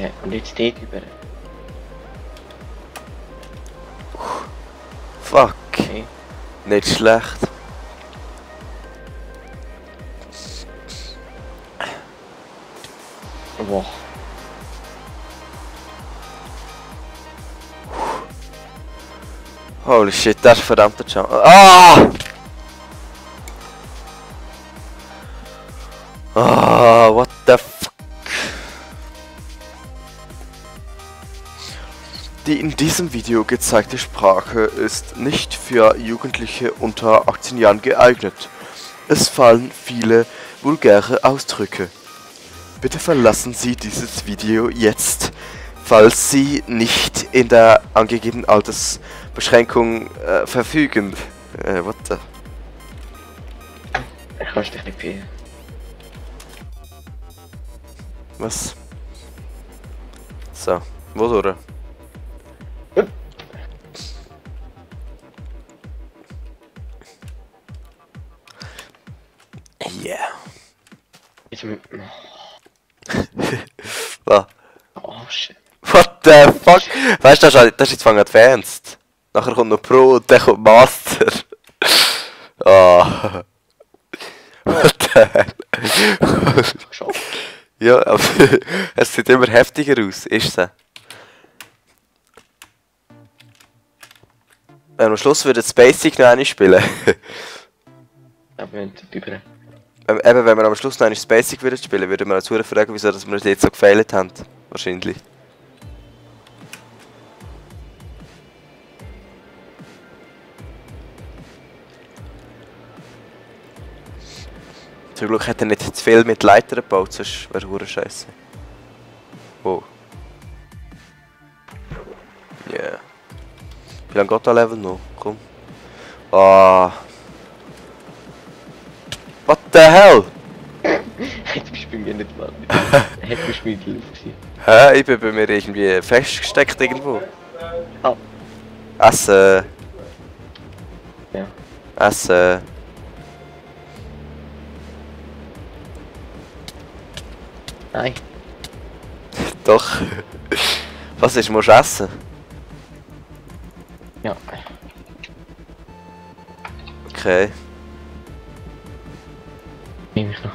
Ja, und jetzt dort über. Fuck. Okay. Nicht schlecht. Wow. Holy shit, das ist ein verdammter Jump. Ah! Ah, what the fuck? Die in diesem Video gezeigte Sprache ist nicht für Jugendliche unter 18 Jahren geeignet. Es fallen viele vulgäre Ausdrücke. Bitte verlassen Sie dieses Video jetzt, falls Sie nicht in der angegebenen Altersbeschränkung verfügen. What the? Ich kann dich nicht viel. Was? So, wo durch? Yeah. Jetzt Was? oh shit. What the fuck? Weißt du, das ist jetzt von Advanced. Nachher kommt noch Pro und dann kommt Master. Ah. What the hell? Geschafft. Ja, aber es sieht immer heftiger aus, ist es? Am Schluss würde das Basic noch eine spielen. Aber wir sind über. Eben, wenn wir am Schluss noch eine Basic würden spielen, würden wir uns fragen, wieso dass wir jetzt so gefailt haben. Wahrscheinlich. Zum Glück hat er nicht zu viel mit Leitern gebaut, sonst wäre es scheiße. Oh. Yeah. Wie lange geht das Level noch? Komm. Ah. What the hell? Jetzt bist du bei mir nicht mal. Hätte bist du mit Hilfe gewesen. Hä? Ich bin bei mir irgendwie festgesteckt irgendwo. Ah. Essen. Ja. Essen. Nein. Doch. Was ist? Musst du essen? Ja. Okay. Nehme ich noch.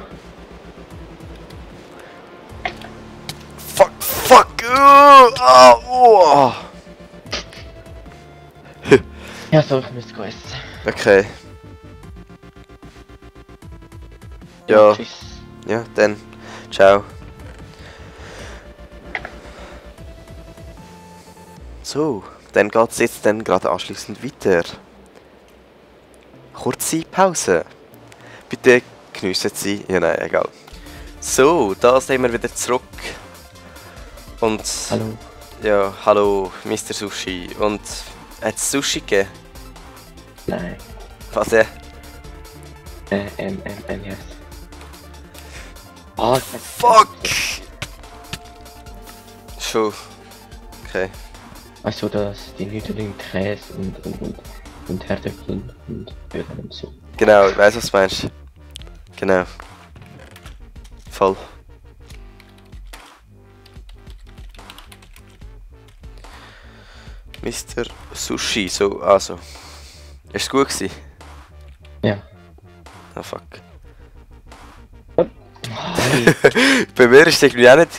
Fuck! Oh. Ja, so, ich müsste essen. Okay. Ja. Tschüss. Ja, dann. Ciao. So, dann geht's jetzt dann gerade anschließend weiter. Kurze Pause. Bitte geniessen Sie. Ja, nein, egal. So, da sind wir wieder zurück. Und. Hallo. Ja, hallo, Mr. Sushi. Und hat es Sushi gegeben? Nein. Was ja? Yes. Ah, Fuck! Schon. Okay. Weißt du, dass die Nudeln Käse und Herdöpfel und Öl und so. Genau, ich weiß, was du meinst. Genau. Voll. Mr. Sushi, so, also. Ist es gut gewesen? Ja. Ah, fuck. Hey. Bei mir ist es irgendwie auch nicht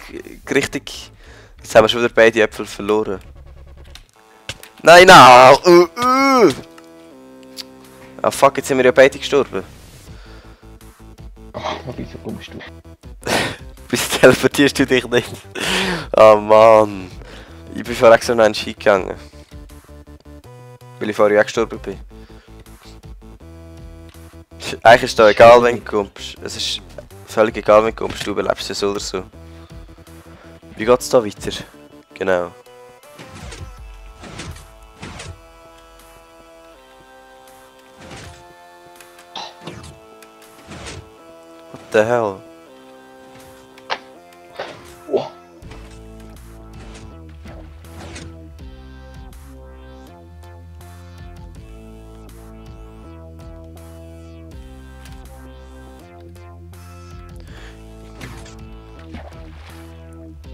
richtig. Jetzt haben wir schon wieder beide Äpfel verloren. Nein, nein! Ah fuck, jetzt sind wir ja beide gestorben. Oh, wieso kommst du? Bis teleportierst du dich nicht. Oh Mann. Ich bin vorher extra noch einen Ski gegangen. Weil ich vorher auch gestorben bin. Eigentlich ist da egal, wenn du kommst. Es ist völlig egal, wenn du kommst. Du überlebst es so oder so. Wie geht's da weiter? Genau. What the hell? Oh.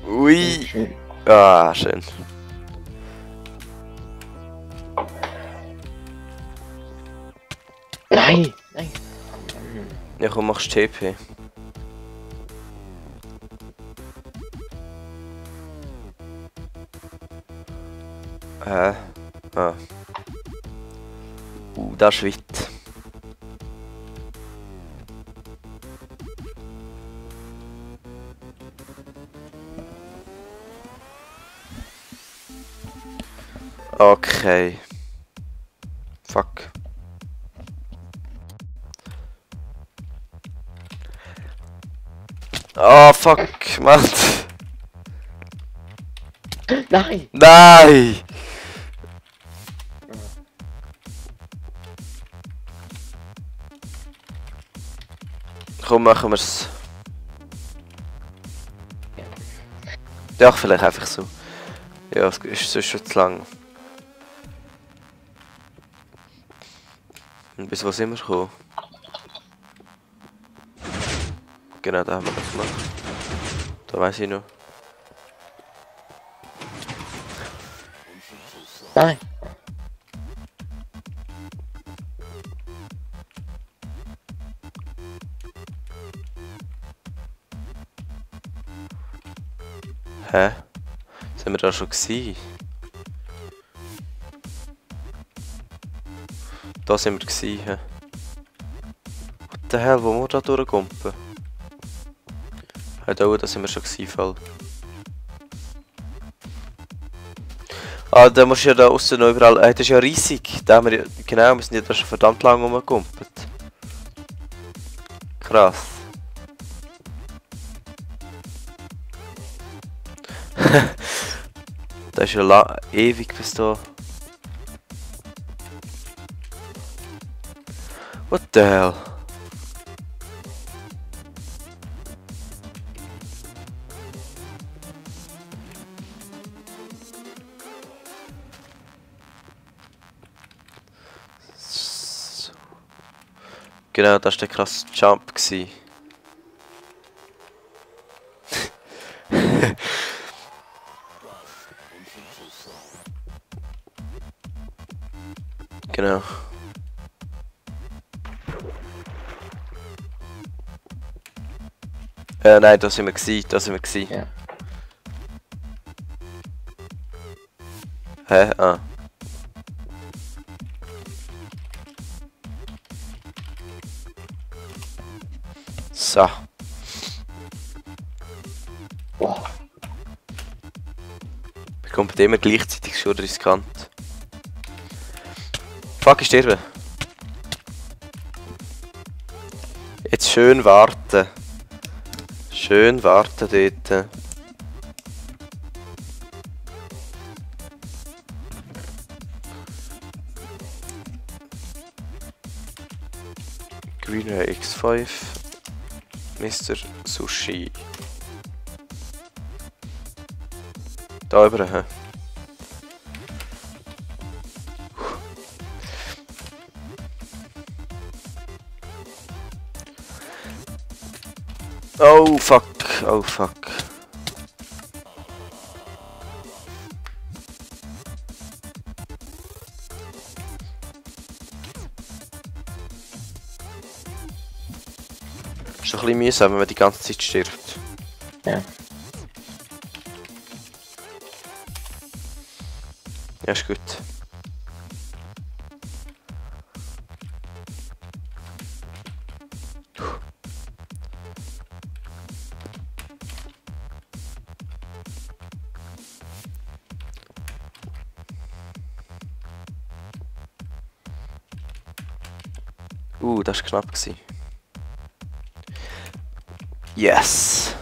Ui! Schön. Ah, schön. Nein! Nein! Ja, komm, machst TP. Ah. Das ist weit. Okay. Fuck. Oh, fuck, Mann. Nein! Nein! Komm, machen wir's. Ja, vielleicht einfach so. Ja, es ist sonst schon zu lang. Und bis wo sind wir gekommen? Genau, da haben wir das gemacht. Da weiß ich noch. Nein! Hä? Sind wir da schon gewesen? Da sind wir gewesen, hä? What the hell, wo wir da durchkumpen? Hä, da sind wir schon gewesen, voll. Ah, da musst du ja da aussen noch überall... das ist ja riesig. Da haben wir ja... Genau, wir sind ja da schon verdammt lang rumgekumpelt. Krass. Das ist ja ewig bis da. What the hell? So. Genau, das war der krasse Jump gewesen. Genau. Nein, da sind wir gewesen, da sind wir gewesen. Ja. Hä? Ah. So. Boah. Wir kommen immer gleichzeitig schon riskant. Fuck, ich sterbe. Jetzt schön warten. Schön warten dort. Greenway X5. Mr. Sushi. Da über, hä? Oh fuck, oh fuck. Ist doch ein bisschen mühsam, wenn man die ganze Zeit stirbt. Ja. Ja, ist gut. Das war knapp gewesen. Yes!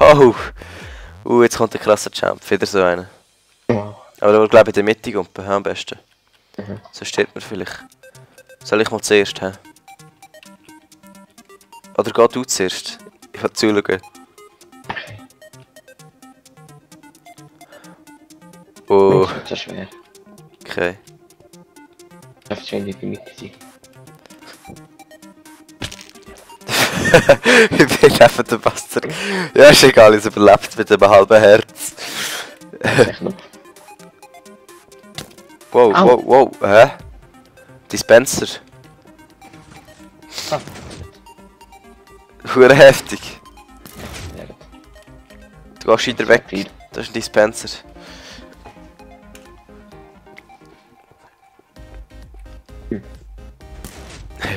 Oh! Jetzt kommt der krasse Jump. Wieder so einer. Wow. Aber da glaube ich in der Mitte kommt am besten. Mhm. So steht man vielleicht. Soll ich mal zuerst, hä? Oder geh du zuerst? Ich will zuschauen. Oh. Das ist so schwer. Okay. Das ist schön in der Mitte sein. Ich bin neben der Bastard. Ja, ist egal, ich überlebt mit einem halben Herz. Echt noch? Wow, Au. wow, wow, hä? Dispenser. Ah, Hure heftig. ja gut. Du gehst wieder weg. Viel. Das ist ein Dispenser. Hm.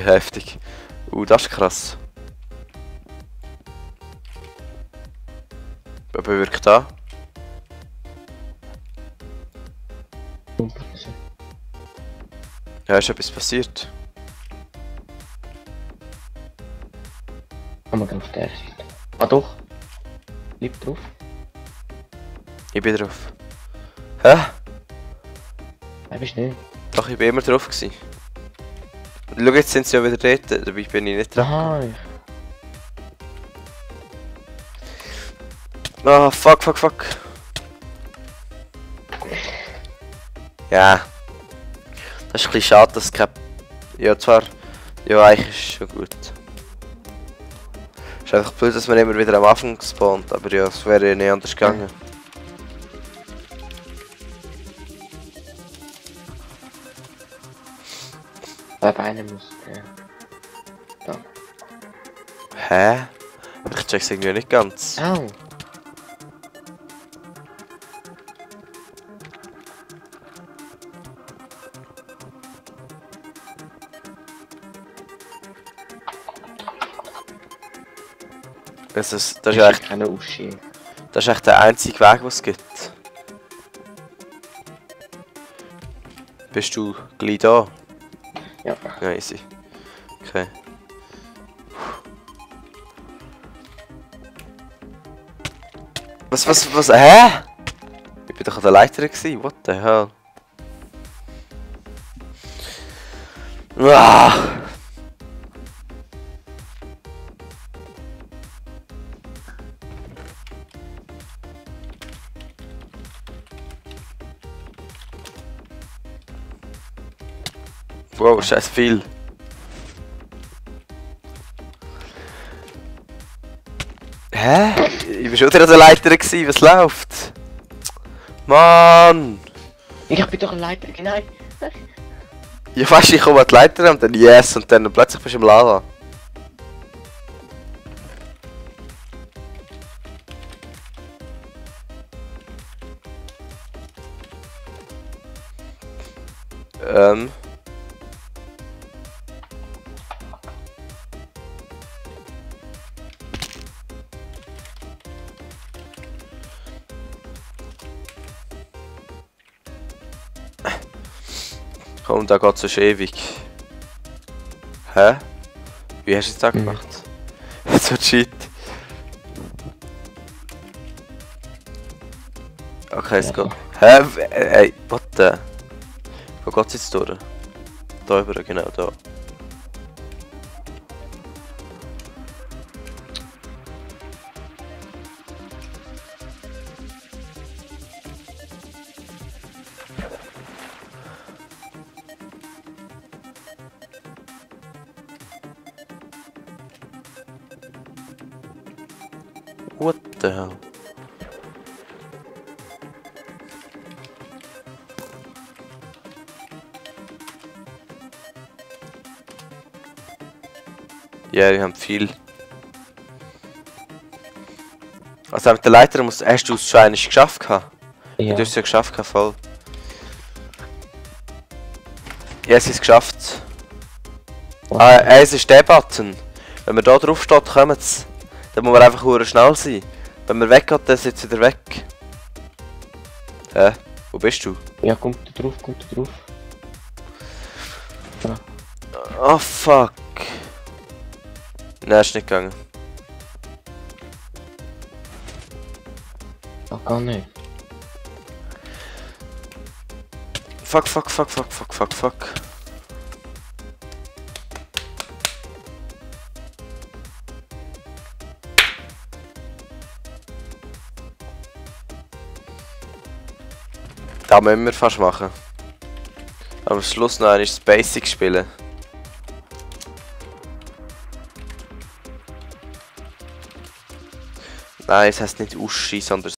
Heftig. Das ist krass. Was bewirkt da? Ja, ist etwas passiert. Kann man auf der Seite. Ah doch. Bleib drauf. Ich bin drauf. Hä? Nein, bist du nicht. Doch, ich bin immer drauf gewesen. Schau, jetzt sind sie ja wieder dort, dabei bin ich nicht dran. Aha. Ah, fuck, fuck, fuck. Ja. Das ist ein bisschen schade, dass es kein... Ja, zwar... Ja, eigentlich ist es schon gut. Es ist einfach blöd, dass man immer wieder am Anfang spawnt, aber ja, es wäre ja nicht anders gegangen. Bei beiden muss. Ja. Hä? Ich check's irgendwie nicht ganz. Au. Das ist ja echt, keine Uschi. das ist echt der einzige Weg, den es gibt. Bist du gleich da? Ja. Ja, easy. Okay. Was, hä? Ich bin doch an der Leiter gewesen, what the hell? Ah! Wow, scheiß viel. Hä? Ich bin schon wieder an der Leiter gewesen, was läuft? Mann! Ich bin doch ein Leiter, nein. Ja, weißt du, ich komme an die Leiter und dann yes und dann plötzlich bist du im Lava. Komm, da geht's so ewig. Hä? Wie hast du es da gemacht? So cheat. Okay, es geht. Hä? Ey, what the? Wo geht's jetzt durch? Da über, genau da. What the hell? Ja, wir haben viel. Also mit der Leiter hast du es schon einmal geschafft gehabt? Ja. Du hast es ja geschafft gehabt, voll. Ja, es ist geschafft. Ah, es ist der Button. Wenn man da drauf steht, kommt es. Dann muss man einfach hure schnell sein. Wenn man weggeht, dann ist es wieder weg. Hä? Wo bist du? Ja, kommt da drauf, kommt da drauf. Ja. Oh fuck. Nein, ist nicht gegangen. Ach, gar nicht. Fuck, fuck, fuck, fuck, fuck, fuck, fuck. Das müssen wir fast machen. Am Schluss noch einmal das Basic spielen. Nein, es heißt nicht Uschi, sondern